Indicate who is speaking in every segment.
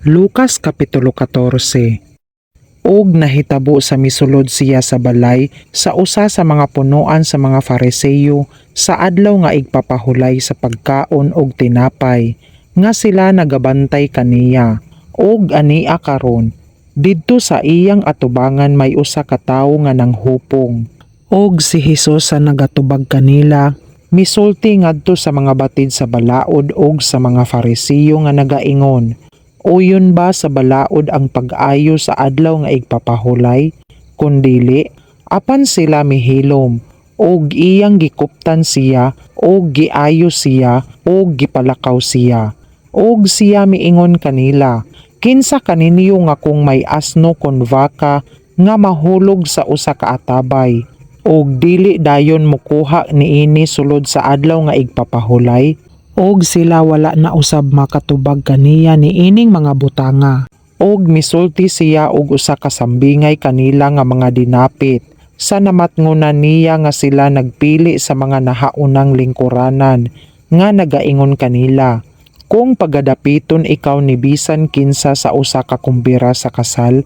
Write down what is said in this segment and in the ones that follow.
Speaker 1: Lucas Kapitulo 14. Og nahitabo sa misulod siya sa balay sa usa sa mga punuan sa mga Fariseyo sa adlaw nga igpapahulay sa pagkaon og tinapay, nga sila nagabantay kaniya. Og ania karon, didto sa iyang atubangan may usa ka tawo nga nanghupong. Og si Hesus sa nagatubag kanila, misulti ngadto sa mga batid sa balaod og sa mga Farisiyo nga nagaingon, "Uyon ba sa balaod ang pag-ayo sa adlaw nga igpapahulay? Kun dili?" Apan sila mihilom. Og iyang gikuptan siya og giayo siya og gipalakaw siya. Og siya miingon kanila, "Kinsa kaninyo nga kung may asno kon baka nga mahulog sa usa ka atabay og dili dayon mukuha niini sulod sa adlaw nga igpapahulay?" Og sila wala na usab makatubag kaniya niining mga butanga. Og misulti siya og usa ka sambingay kanila nga mga dinapit sa namatngunan niya nga sila nagpili sa mga nahaunang lingkuranan, nga nagaingon kanila, "Kung pagadapiton ikaw ni bisan kinsa sa usa ka kumbira sa kasal,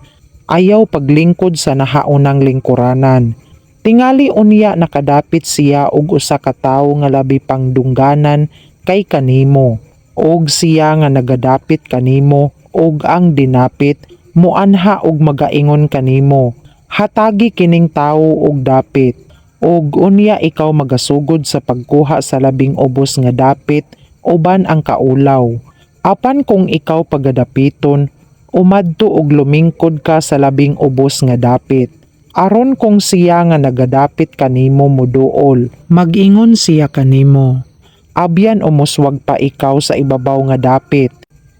Speaker 1: ayaw paglingkod sa nahaunang lingkuranan. Tingali unya nakadapit siya og usa ka tawo nga labi pang dungganan kay kanimo, og siya nga nagadapit kanimo og ang dinapit muanha og magaingon kanimo, 'Hatagi kining tawo og dapit.' Og unya ikaw magasugod sa pagkuha sa labing ubos nga dapit uban ang kaulaw. Apan kung ikaw pagadapiton, umadto og lumingkod ka sa labing ubos nga dapit, aron kung siya nga nagadapit kanimo moduol, mag-ingon siya kanimo, 'Abyan umuswag pa ikaw sa ibabaw nga dapit.'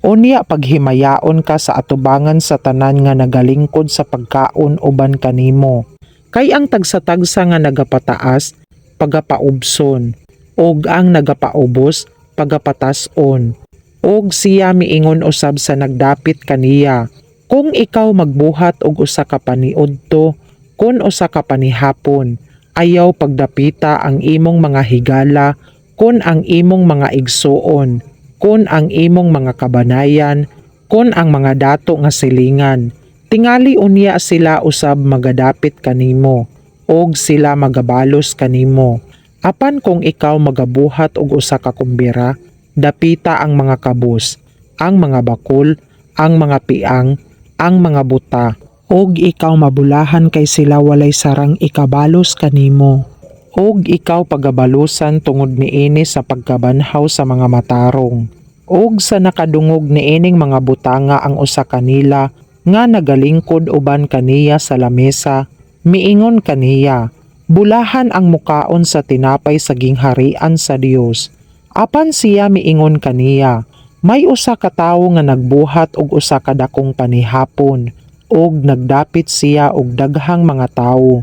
Speaker 1: Unya paghimayaon ka sa atubangan sa tanan nga nagalingkod sa pagkaon uban kanimo. Kay ang tagsa-tagsa nga nagapataas, pagapaubson, ug ang nagapaubos, pagapatas-on." Og siya miingon usab sa nagdapit kaniya, "Kung ikaw magbuhat og usa ka paniudto kon usa ka panihapon, ayaw pagdapita ang imong mga higala kon ang imong mga igsuon, kon ang imong mga kabanayan, kon ang mga dato nga silingan. Tingali unya sila usab magadapit kanimo, og sila magabalos kanimo. Apan kung ikaw magabuhat og usa ka kumbira, dapita ang mga kabus, ang mga bakul, ang mga piang, ang mga buta, og ikaw mabulahan kay sila walay sarang ikabalos kanimo. Og ikaw pagabalusan tungod niini sa pagkabanhaw sa mga matarong." Og sa nakadungog niining mga butanga ang usa kanila nga nagalingkod uban kaniya sa lamesa, miingon kaniya, "Bulahan ang mukaon sa tinapay sa gingharian sa Dios." Apan siya miingon kaniya, "May usa ka tawo nga nagbuhat og usa ka dakong panihapon, ug nagdapit siya og daghang mga tawo.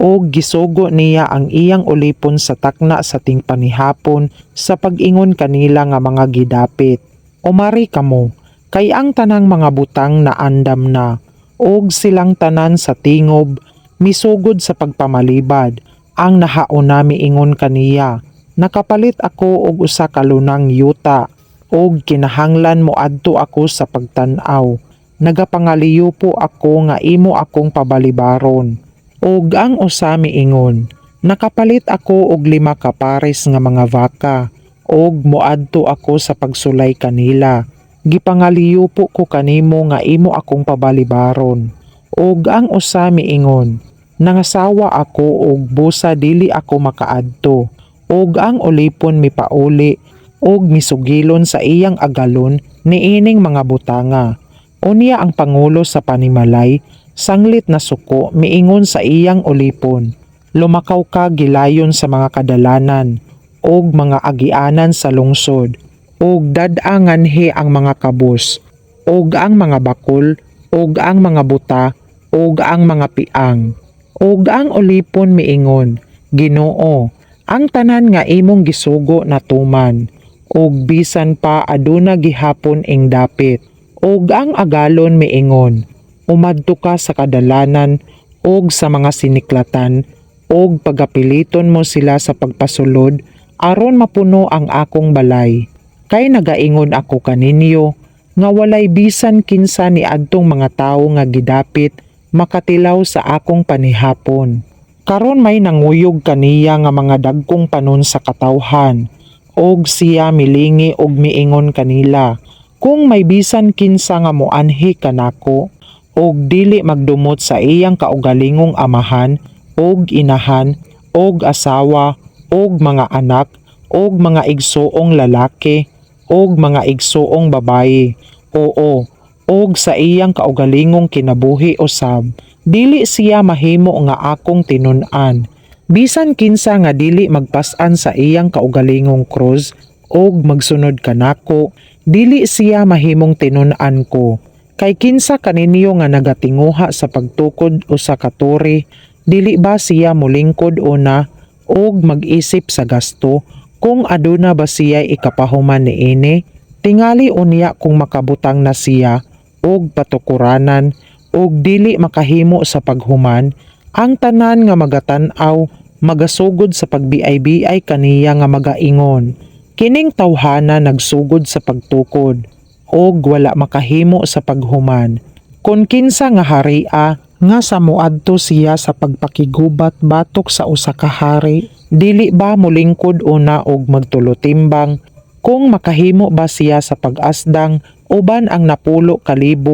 Speaker 1: Og gisugo niya ang iyang ulipon sa takna sa tingpanihapon sa pag-ingon kanila nga mga gidapit, 'Umari kamo, kay ang tanang mga butang naandam na.' Og silang tanan sa tingob misugod sa pagpamalibad. Ang nahauna miingon kaniya, 'Nakapalit ako og usa ka lunang yuta, og kinahanglan moadto ako sa pagtan-aw. Nagapangaliyo ako nga imo akong pabalibaron.' Og ang usa miingon, 'Nakapalit ako og 5 ka pares nga mga baka, og moadto ako sa pagsulay kanila. Gipangaliyo ko kanimo nga imo akong pabalibaron.' Og ang usa miingon, 'Nangasawa ako og busa dili ako makaadto.' Og ang ulipon mipauli og misugilon sa iyang agalon niining mga butanga. Unya ang pangulo sa panimalay, sanglit nasuko, miingon sa iyang ulipon, 'Lumakaw ka gilayon sa mga kadalanan ug mga agianan sa lungsod ug dad-a nganhi ang mga kabus ug ang mga bakul ug ang mga buta ug ang mga piang.' Ug ang ulipon miingon, 'Ginoo, ang tanan nga imong gisugo natuman, ug bisan pa aduna gihapon ing dapit.' Ug ang agalon miingon, 'Umadto ka sa kadalanan ug sa mga siniklatan ug pagapiliton mo sila sa pagpasulod aron mapuno ang akong balay. Kay nagaingon ako kaninyo, nga walay bisan kinsa ni adtong mga tawo nga gidapit makatilaw sa akong panihapon." Karon may nanguyog kaniya nga mga dagkong panon sa katawhan, og siya milingi og miingon kanila, "Kung may bisan kinsa nga moanhi kanako og dili magdumot sa iyang kaugalingong amahan og inahan og asawa og mga anak og mga igsuong lalaki og mga igsuong babayi, oo, og sa iyang kaugalingong kinabuhi usab, dili siya mahimo nga akong tinun-an. Bisan kinsa nga dili magpas-an sa iyang kaugalingong krus og magsunod kanako, dili siya mahimong tinun-an ko. Kay kinsa kaninyo nga nagatinguha sa pagtukod usa ka tore, dili ba siya molingkod una og mag-isip sa gasto kung aduna ba siya ikapahuman niini? Tingali unya kung makabutang na siya og patukuranan og dili makahimo sa paghuman, ang tanan nga magatan-aw magasugod sa pagbiay-biay kaniya nga magaingon, 'Kining tawhana nagsugod sa pagtukod og wala makahimo sa paghuman.' Kon kinsa nga haria nga sa moadto siya sa pagpakigubat batok sa usa ka hari, dili ba molingkod una og magtulotimbang kung makahimo ba siya sa pag-asdang uban ang 10,000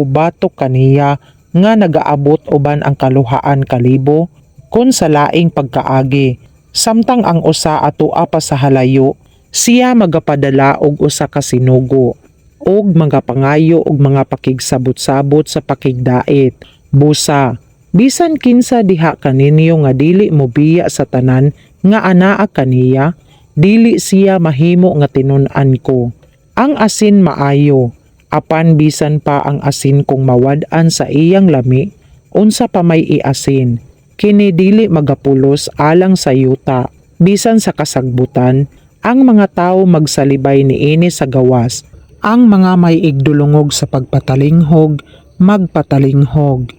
Speaker 1: batok kaniya nga nagaabot uban ang 200,000 kon sa laing pagkaagi? Samtang ang usa atoa pa sa halayo, siya magapadala og usa ka sinugo og magapangayo og mga pakigsabot-sabot sa pakigdait. Busa, bisan kinsa diha kaninyo nga dili mobiya sa tanan nga anaa kaniya, dili siya mahimo nga tinun-an ko. Ang asin maayo, apan bisan pa ang asin kung mawad-an sa iyang lami, unsa pa may iasin? Kini dili magapulos alang sa yuta, bisan sa kasagbutan, ang mga tawo magsalibay niini sa gawas. Ang mga may igdulungog sa pagpatalinghog, magpatalinghog."